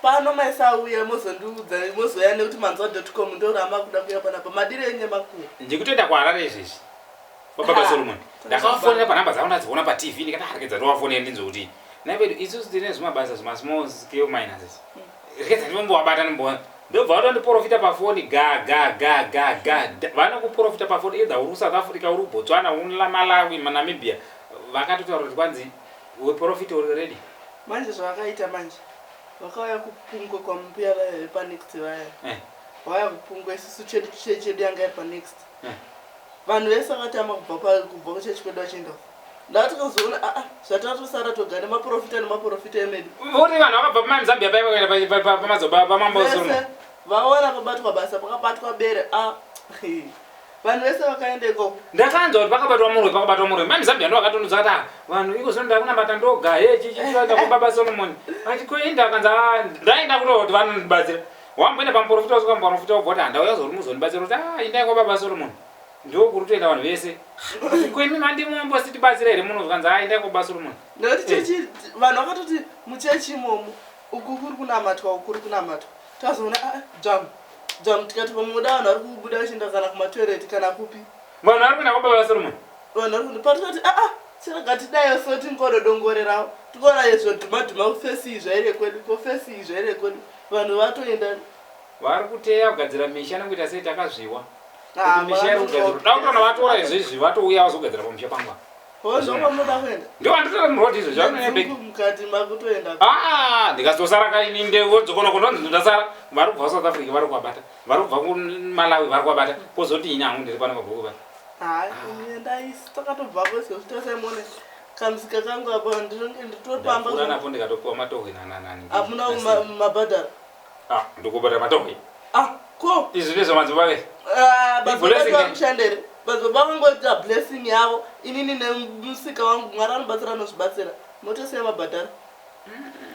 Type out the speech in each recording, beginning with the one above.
Pano maisauya mozondiudza mozouya nekuti manzwa dot com ndoramba kuda kuya panapa madiro enyu emakuhwa. Ndikutoenda kuHarare izvezvi kwababa Solomon. Ndakavafonera panhamba dzavo ndadziona paTV ndikati ah regedza ndovafonera ndinzwe kuti nhai vedu isusu tine zvimabasa zvima small scale miners izvi. Regedza ndimbovabata ndimboona. Ndobva vatondiporofita pafoni ga ga ga ga ga vanokuporofita pafoni either uri kuSouth Africa uri kuBotswana uri Malawi Namibia vakatotaura kuti kwanzi we profit already. Manje zvavakaita manje Vakauya kupungwe kwambuya vaya vepanext vaya eh. Vauya kupungwe isusu chedu chechi yedu yanga iri panext eh. Vanhu vese vakatama kubva kubva kuchechi kwedu vachienda uko ndakatozoona aa ah, zvatatosara toga nemaprofita nemaprofita emedu voti vanhu vakabva pamazambia paya vakaenda pamadzobaba pamambo vaona pabatwa basa pakabatwa bere a ah, Vanhu vese vakaenda ikoko. Ndakanzwa kuti pakabatwa murwe pakabatwa murwe. Mai Mzambia ndo akatonudza kuti ah vanhu iko zvino ndakunamata ndoga he chichi chivaenda kwa baba Solomon. Ati kuenda akanzi ah ndaenda kutoti vanondibatsira. Wamboenda pamuprofita wasvika muprofita wobva kuti handauya zori muzondibatsira kuti ah indai kwa baba Solomon. Ndiko kuri kutoenda vanhu vese. Ko imi mandimumbositibatsira here muno zvikanzi ah indai kwa baba Solomon. Nekuti chechi vanhu vakatoti muchechi imomo uku kuri kunamatwa uku kuri kunamatwa. Tazoona ah dzvamu dzvamu tikati pamwe da vanhu vari kubuda vachienda kana kumatoilet kana kupi. Vanhu vari kuenda kwababa Solomon. Vanhu vari kuenda patinoti ah ah chirega tidayo so tingododongorerawo tikuona izvo dhuma dhuma kufesi iyi zvairi kwedu kofesi iyi zvairi kwedu vanhu vatoenda. Vari kuteya kugadzira misha nekuita sei takazviwa. Ah, Kuti misha iri kugadzirwa. Da kutoona vatora izvezvi vatouya vazogadzira pamusha pangu apa. Hozvo kwamunoda kuenda. Ndio andotora muroad izvo zvavanoenda bag. Mukati makutoenda. Ah, ndikazosara ka ini ndewodzokono kononzi ndasara. Vari kubva South Africa vari kuwabata. Vari kubva ku Malawi vari kuwabata. Kozoti ini hangu ndiri pano pabhuku pa. Hayi, enda isi takatobva kwese zvitose mone. Kamusika kangu apa ndinonge nditotamba. Ndapfuura napo ndikatopiwa matohwe nananani. Hamuna mabhadhara. Ah, ndokubhadhara matohwe. Ah, ko. Izvi ndezvo madzibaba vese. Ah, madzibaba vedu vakushanda here? Madzibaba vangoita blessing yavo. Inini nemusika wangu Mwari anobatsira anozvibatsira. Motosiya mabhadhara.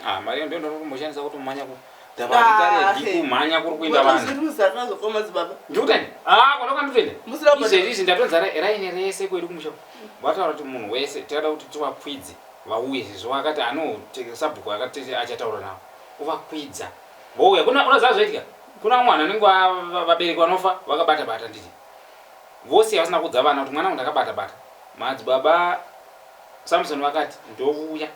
Ah, mari ndiyo ndinokumboshandisa kuti mumhanya ku Ndavaregi ah, kumhanya kuri kuenda vanhu. Motozviruza kazvo kwa madzibaba. Ndikutenda. Ah, kwanoka ndikuenda. Izvezvi izvi ndatonza raini rese kwedu kumusha. Vataura kuti munhu wese tirada kuti tivakwidze vauye sezvo akati ano sabhuku akati achataura navo. Uvakwidza. Vouya. Kuna unoziva zvoitika? Kuna vamwe vanhu vanenge vabereki vanofa vakabata bata nditi. Vose vasina kuudza vana kuti mwana wangu ndakabata bata. Madzibaba Samson vakati ndovuya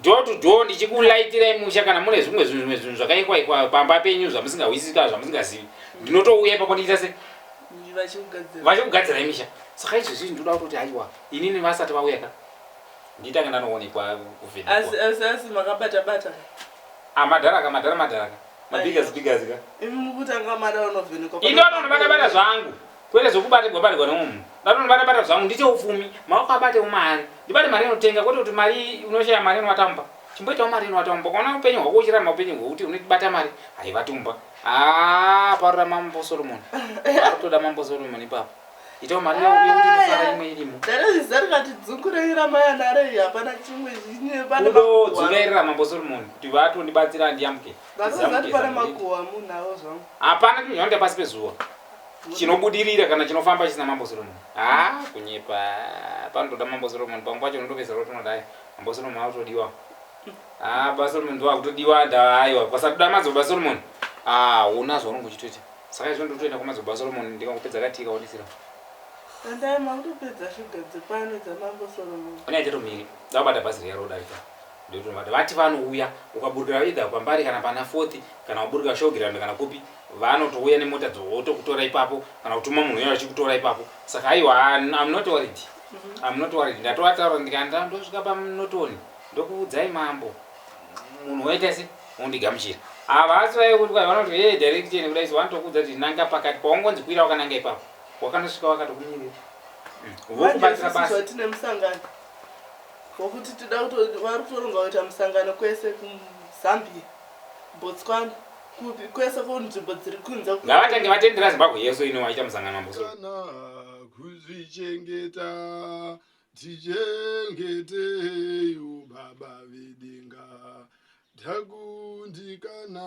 door to door ndichikulaitirai musha kana mune zvimwe zvinhu zvimwe zvinhu zvakaikwa ikwa pamba penyu zvamusingahwisisi kana zvamusingazivi ndinotouya ipapo ndichiita se vachikugadzirai misha saka izvezvi ndinoda kutoti aiwa inini vasati vauya ka nditanga ndanoonekwa kuvhenekwa asi asi asi makabata bata ah madhara ka madhara madhara ka mabigas bigas ka imi mukutanga mada unovhenekwa ini ndonobata bata zvangu kwete zvekubatirwa batirwa nemumwe munhu ndonobata bata zvangu ndiite upfumi maoko abatewo mari ndibate mari inotenga kwete kuti mari unoshaya mari inovatamba chimboitawo mari inovatamba ukaona upenyu hwako uchirarama upenyu hwekuti unobata mari haivatumba ah parura mambo Solomon parikutoda mambo Solomon ipapo itawo mari yekuti inosara imwe irimo ndakazviziva ndikati dzungu renyu ramayanare iyi hapana chimwe kudodzungairira mambo Solomon kuti vatondibatsira ndiyambuke ndakazati pane makuhwa munhu zvangu hapana chinhu chanoita pasi pezuva chinobudirira kana chinofamba chisina mambo Solomon ha kunyepa panotoda mambo Solomon pamwe pacho unotopedzera kuti unodai mambo Solomon akutodiwa ha baba Solomon ndo akutodiwa ndaiwa pasatoda madzibaba Solomon ah una zvaunenge uchitoita Saka izvo ndotoenda kwamadzibaba Solomon ndikangopedza katii kaonisira. Endai makutopedza shuga dzepano dzamambo Solomon. Une achatomiri ndakabata bhazi riya rodarika ndotonovata vati vanouya ukaburukira either pambari kana pana fourth kana waburuka showground kana kupi vanotouya nemota dzotokutora ipapo kana kutuma munhu uya vachikutora ipapo saka aiwa I'm not worried I'm not worried ndatovataura ndikanda ndosvika paNotoni ndokuudzai mambo munhu waita se wondigamuchira ava asi vaive kuti kwai vanoti hey direction kudai so vanotokuudza kuti nanga pakati pawangonzi kwira wakananga ipapo wakanosvika wakatokumirira mm. vokubatsira basa tine musangano wokuti tida vari kutoronga kuita musangano kwese kuzambia botswana kupi kwese kunzvimbo dziri kunze ngavatange vatendera zimbabwe yeso ino vaita musangano mambo kuzvichengeta Tichengeteiwo Baba vedenga, takundikana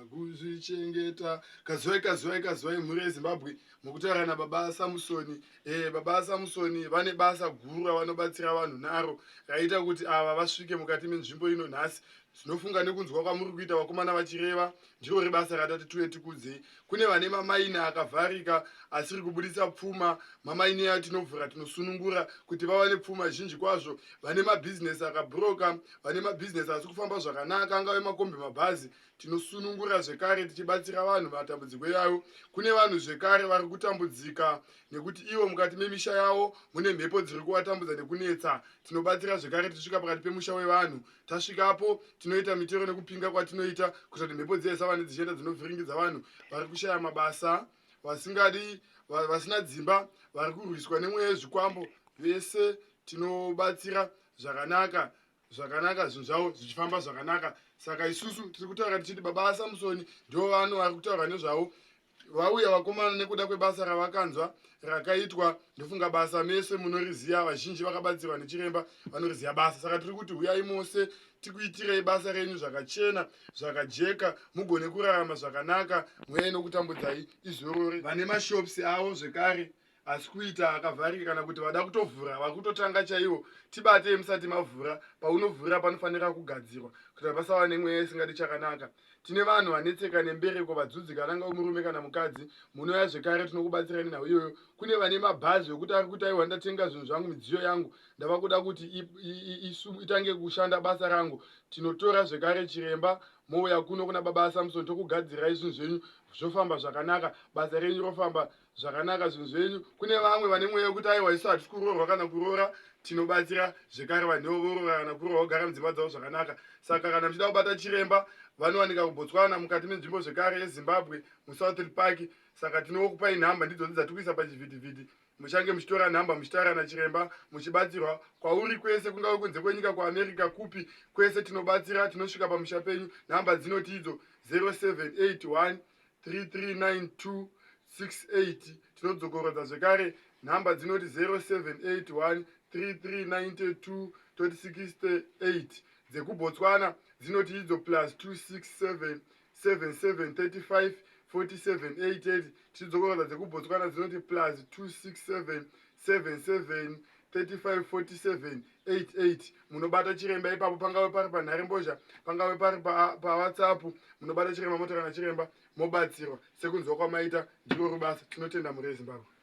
kuzvichengeta. Kaziwai, kaziwai, kaziwai mhuri yeZimbabwe, mukutaura nababa Samusoni. Eh, baba Samusoni vane basa guru ravanobatsira vanhu naro raita kuti ava vasvike mukati menzvimbo ino nhasi. Tinofunga nekunzwa kwamuri kuita vakomana vachireva ndiro rebasa ratati tuye tikudzei. Kune vane mamaini akavharika asiri kubudisa pfuma, mamaini ayo tinovhura tinosunungura kuti vawane pfuma zhinji kwazvo. Vane mabhizinesi akabhuroka, vane mabhizinesi asi kufamba zvakanaka, angave makombi mabhazi, tinosunungura zvekare tichibatsira vanhu matambudziko iyayo. Kune vanhu zvekare vari kutambudzika nekuti ivo mukati memisha yavo mune mhepo dziri kuvatambudza nekunetsa. Tinobatsira zvekare tichisvika pakati pemusha wevanhu. Tasvikapo tinoita mitero nekupinga kwatinoita kuita kuti mhepo dziye dzisava nedzichienda dzinovhiringidza vanhu vari kushaya mabasa, vasingadi, vasina dzimba, vari kurwiswa nemweya yezvikwambo. Vese tinobatsira zvakanaka zvakanaka, zvinhu zvavo zvichifamba zvakanaka. Saka isusu tiri kutaura tichiti baba vaSamusoni ndivo vano vari kutaura nezvavo. Vauya vakomana nekuda kwebasa ravakanzwa rakaitwa. Ndofunga basa mese munoriziva, vazhinji vakabatsirwa nechiremba vanoriziva basa. Saka tiri kuti huyai mose tikuitirei basa renyu zvakachena zvakajeka, mugone kurarama zvakanaka, mweya inokutambudzai izorore. Vane mashops avo zvekare asi kuita akavharika kana kuti vada kutovhura vakutotanga chaiwo, tibatei musati mavhura. Paunovhura panofanira kugadzirwa kuitira pasava nemweya isingadi chakanaka. Tine vanhu vanetseka nembereko, vadzudzikana, angave murume kana mukadzi, munouya zvekare tinokubatsirai nenhau iyoyo. Kune vane mabhazi ekuti ari kuti aiwa, ndatenga zvinhu zvangu, midziyo yangu, ndava kuda kuti itange kushanda basa rangu. Tinotora zvekare chiremba, mouya kuno kuna baba aSamson, tokugadzirai zvinhu zvenyu zvofamba zvakanaka, basa renyu rofamba zvakanaka, zvinhu zvenyu. Kune vamwe vane mweya wekuti aiwa, isu hatisi kuroorwa kana kuroora, tinobatsira zvekare vanhu voroora kana kuroorwa kugara mudzimba dzavo zvakanaka. Saka kana muchida kubata chiremba, vanowanika kuBotswana, mukati menzvimbo zvekare yeZimbabwe, muSouthern Park. Saka tinokupai nhamba, ndidzodzi dzatiri kuisa pachivhitivhiti. Muchange muchitora nhamba muchitaura nachiremba muchibatsirwa kwauri kwese, kungave kunze kwenyika, kuAmerica, kupi kwese, tinobatsira, tinosvika pamusha penyu. Nhamba dzinoti idzo 0781 3392 68. Tinodzokorodza zvekare, nhamba dzinoti 0781 3392 68. DzekuBotswana dzinoti idzo plus 267 77 35 47 88. Tichidzokorodza, dzekuBotswana dzinoti plus 267 77 35 47 88. Munobata chiremba ipapo, pangave pari panharembozha, pangave pari paWhatsApp, munobata chiremba, motaura nachiremba, mobatsirwa sekunzwa kwamaita. Ndiro rubasa. Tinotenda mhuri yeZimbabwe.